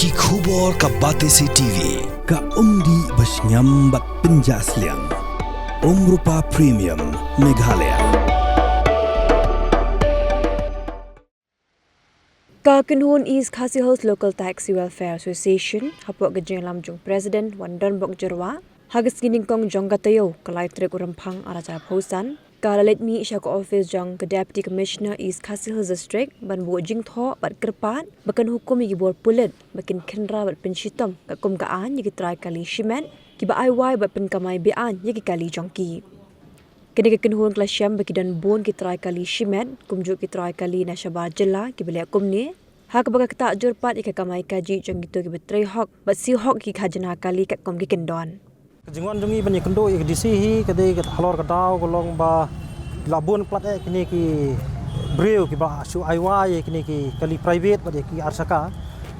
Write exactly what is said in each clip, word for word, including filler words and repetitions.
Ki khubor ka Batesi T V, ka umdih ba shngiam bad pynjah sliang. Umrupa Premium, Meghalaya. Ka kynhun East Khasi Hills Local Taxi Welfare Association, hapoh ka jingïalam jong President Wandonbok Jyrwa, ha ka sngi nyngkong jong ka taïew, ka lai tarik u Rymphang arhajar arphew san, ka la leit mih sha ka ophis jong ka Deputy Commissioner East Khasi Hills District ban buh jingthoh bad kyrpad ba kan hukum ïa ki bor pulit ba kin khynra bad pynshitom katkum ka aiñ ïa ki trai kali shimet kiba ai wai bad pynkamai be-aiñ ïa ki kali jong ki. Kane ka kynhun ka la shem ba ki don bun ki trai kali shimet, kumjuh ki trai kali na shabar jylla kiba leh kumne, ha kaba ka ktah jur pat ïa ka kamai kajih jong kito kiba trei hok bad siew hok ki khajna kali katkum ki kyndon. Ka jingwan jong ngi ban ïakynduh ïa ka D C hi ka dei ka halor ka daw ka long ba la bun palat eh kine ki briew kiba shu ai wai ïa kine ki kali private bad ïa ki ar shaka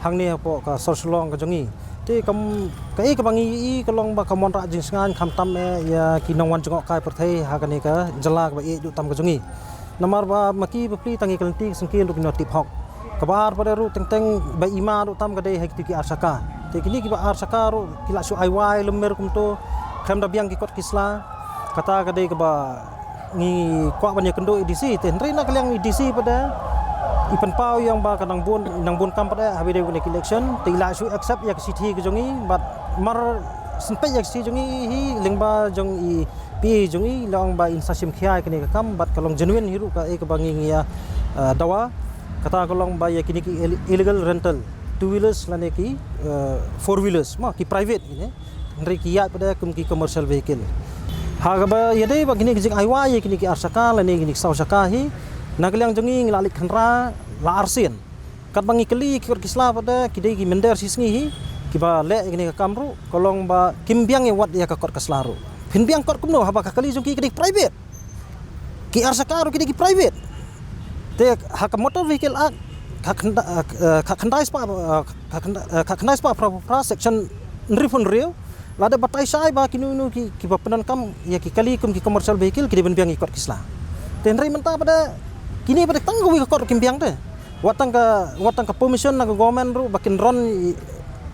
hangne hapoh ka sor Shillong ka jong ngi. Te kam, kaei kaba ngi ïohi ka long ba ka mon rah jingsngaiñ khamtam eh ïa ki nongwan jngohkai pyrthei ha kane ka jylla kaba ïeit duh tam ka jong ngi. Namar ba ma ki bapli tang ïa ka lynti ka syngkien ruh ki nongtip hok. Kaba ar pat ruh teng teng ba ima ruh tam ka dei ha kito ki ar shaka. Te kine kiba ar shaka ruh ki la shu ai wai lem mer kumto, khlem da biang ki kot ki sla. Kata ka dei kaba ngi kwah ban ïakynduh ïa i D C, te hynrei na ka liang i D C pat i pynpaw ïa ba ka nang bun, nang bun kam pat haba dei kane ka election, te i la shu accept ïa ka shithi ka jong ngi, bad mar shu peit ïa ka shithi jong ngi hi lyngba jong i P A jong ngi, la ong ba in sa shim khia ïa kane ka kam bad ka long genuine hi ruh kaei kaba ngi ngi ïa, eh, dawa. Kata ka long ba ïa kine ki ill-, illegal rental two wheelers lane ki, eh, four wheelers, ma ki private kine. Hynrei ki ïaid pat kum ki commercial vehicle. Ha kaba ïadei bad kine ki jing ai wai ïa kine ki ar shaka lane kine ki saw shaka hi, na ka liang jong ngi ngi la leit khynra la arsien. Katba ngi kylli ki kot ki sla pat ki dei ki mynder shisngi hi kiba leh ïa kane ka kam ruh, ka long ba kim biang ïa wat ïa ka kot ka sla ruh. Phin biang kot kumno haba ka kali jong ki ka dei private. Ki ar shaka ruh ki dei ki private. Te ha ka Motor Vehicle Act, ka khynda-, eh, ka khyndai spah, eh, ka khynda-, eh, ka khyndai spah phra phra section hynriewphew hynriew, la dep batai shai ba kino kino ki, kiba pyndonkam ïa ki kali kum ki commercial vehicle ki dei ban biang ïa ki kot ki sla. Te hynrei mynta pat kine pat tang kawei ka kot ruh kim biang te. Wat tang ka, wat tang ka permission na ka government ruh ba kin run ïa,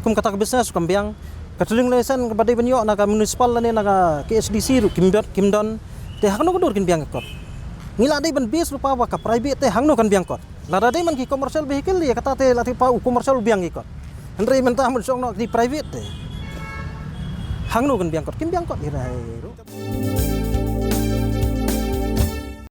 kum kata ka business ruh kam biang. Ka trading license kaba dei ban ïoh na ka municipal lane na ka K H A D C ruh kim don, kim don. Te ha kano ka dur kin biang ka kot? Ngi la dei ban base ruh pat ba ka private te hangno kan biang kot. Lada dei man ki commercial vehicle ïa kata te la tip pat u commercial u biang ïa kot. Hynrei mynta mynshong noh ki private te hangno kan biang kot? Kim biang kot ïa na ruh.